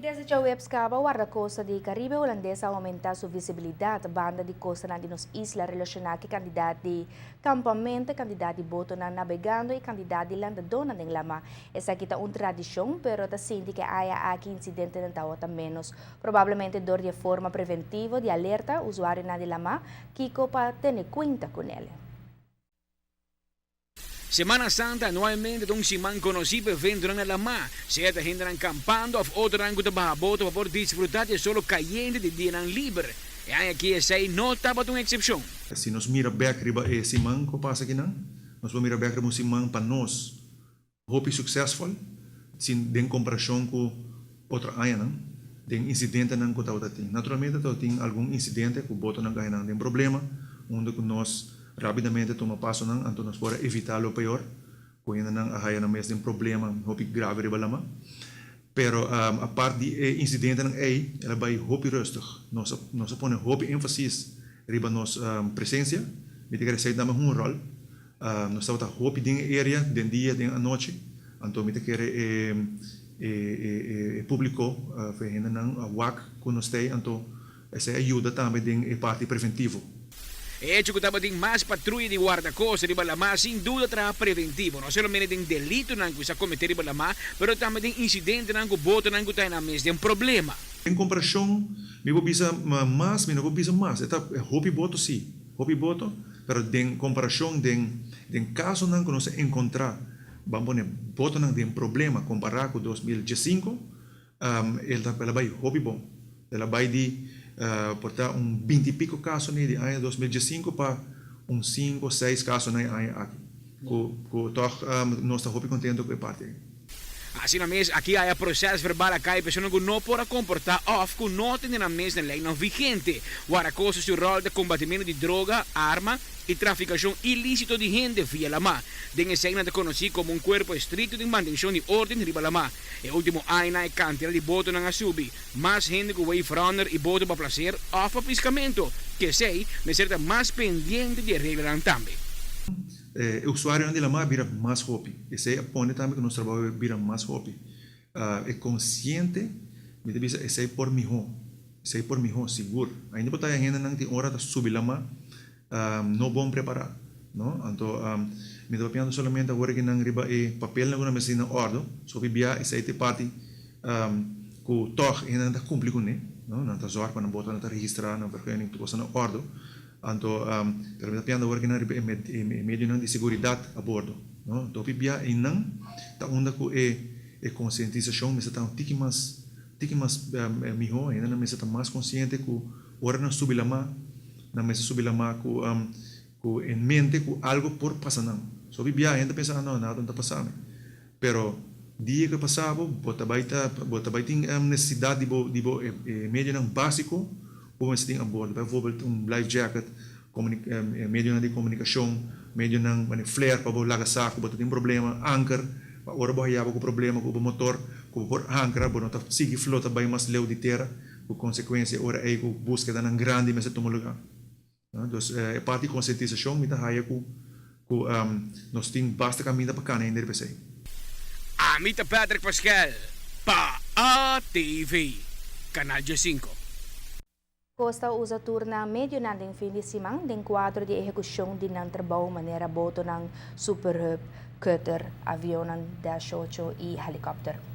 Desde djaweps kaba, Wardakosta di Karibe Hulandes a oumentá su visibilidat banda di kostanan di nos isla relashoná ku e kantidat di kampamentu, e kantidat di botonan nabegando i e kantidat di landadónan den lama. Esaki ta un tradishon, pero ta sinti ku e aña aki insidentenan tabata ménos. Probablemente dor di e forma preventivo di alerta usuarionan di lama kiko pa tene kuenta kunel. Semana Santa anualmente ta un siman konosí pa eventonan na lamá, sea ta hendenan kampando òf otronan ku ta baha boto pa por disfrutá di e solo kayente di dianan liber. E aña akí esei no tabata un eksepshon. Si nos mira bèk riba e siman ku a pasa akinan, nos por mira bèk riba un siman pa nos hopi suksesfol, sin den komparashon ku otro añanan, den insidentenan ku tabata tin. Naturalmente tabata tin algun insidente ku botonan kahinan den problema, unda ku nos Rápidamente tuma pasonan, anto nos por a evitá lo peor, ku hendenan a haya nan mes den problema hopi grave riba lama. Pero apart di e insidentenan ei, el a bai hopi rustig. Nos a nos a pone hopi énfasis riba nos presensia. Mi ta kere esei tambe hunga un ròl. Nos tabata hopi den e area, den dia, den anochi. Anto mi ta kere e e e públiko, e hendenan a wak ku nos ta ei, anto Esei a yuda tambe den e parti preventivo. E hecho ku tabatin mas patruya di wardakosta riba lamá sin duda traha preventivo, no solamente den delitonan ku sa kometé riba lamá, pero tambe den insidentenan ku botonan ku ta na mes den problema. Den komparashon, mi por bisa mas, mi no por bisa mas. E ta hopi boto sí, hopi boto, pero den komparashon den den kasonan ku nos a enkontrá, ban pone botonan den problema kompará ku 2015, El ta el a bai hopi bon. El a bai di por ta un binti i piko kaso nei di aña 2015 pa un sinku o seis kaso nei aña aki. Ku ku tòg nos ta hopi kontento ku e parti ei. Asina mes, aki haya proses verbal a kai personan ku no por a komportá òf ku no tene nan mes na leinan vigente. Warakosa su ròl ta kombatimentu di droga, arma i trafikashon ilísito di hende via lamá. Den esei nan ta konosí komo un kuerpo estrikto den mantenshon di órden riba lamá. E ultimo añanan e kantidat di botonan a subi. Mas hende ku wave runner i boto pa plaser òf pa piskamentu. P'esei mester ta mas pendiente di e reglanan tambe. E usuarionan di lamá a bira mas hopi. Esei a pone tambe ku nos trabou a bira mas hopi. E konsiente, mi ta bisa esei por mihó. Esei por mihó, sigur. Ainda bo ta haña hendenan tin ora ta subi lamá No bon prepará, no? Anto mi ta papiando solamente awor aki nan riba e papelnan ku nan mester tin na òrdu. So hopi bia esei ta e parti ku tòg e hendenan ta kumpli kuné, no? Nan ta zòrg pa nan boto nan ta registrá, nan vergunning, tur kos ta na òrdu. Anto, pero mi ta papiando awor aki nan riba e medionan di seguridat a bordo, no? Anto hopi bia einan ta unda ku e e konsientisashon mester ta un tiki mas tiki mas mihó, e hendenan mester ta mas konsiente ku ora nan subi lamá, Nan mester subi lamá ku ku en mente ku algo por pasa nan. So hopi biaha hende ta pensa, ah no, nada no ta pasa mi. Pero dia ku e pasa bo, bo ta bai ta bo ta bai tin nesesidat di bo di bo e medionan básiko ku bo mester tin a bordo. Bijvoorbeeld un life jacket, medionan di komunikashon, medionan manera flare pa bo laga sa ku bo ta tin problema, anker pa ora bo haya bo ku problema ku bo motor ku bo por ankra, bo no ta sigui flota bai mas leu di tera. Ku konsekuensia ora ei ku búskedanan grandi mester tuma lugá. Dus e parti di konsientisashon mi ta haya ku ku nos tin basta kaminda pa kana hende riba esei. Ami ta Patrick Paskel pa ATV, Kanal 15. Costa usa tur nan medionan den fin di siman den kuadro di ehekushon di nan trabou manera botonan, superhub, cutter, avionnan Dash 8 i helikòpter.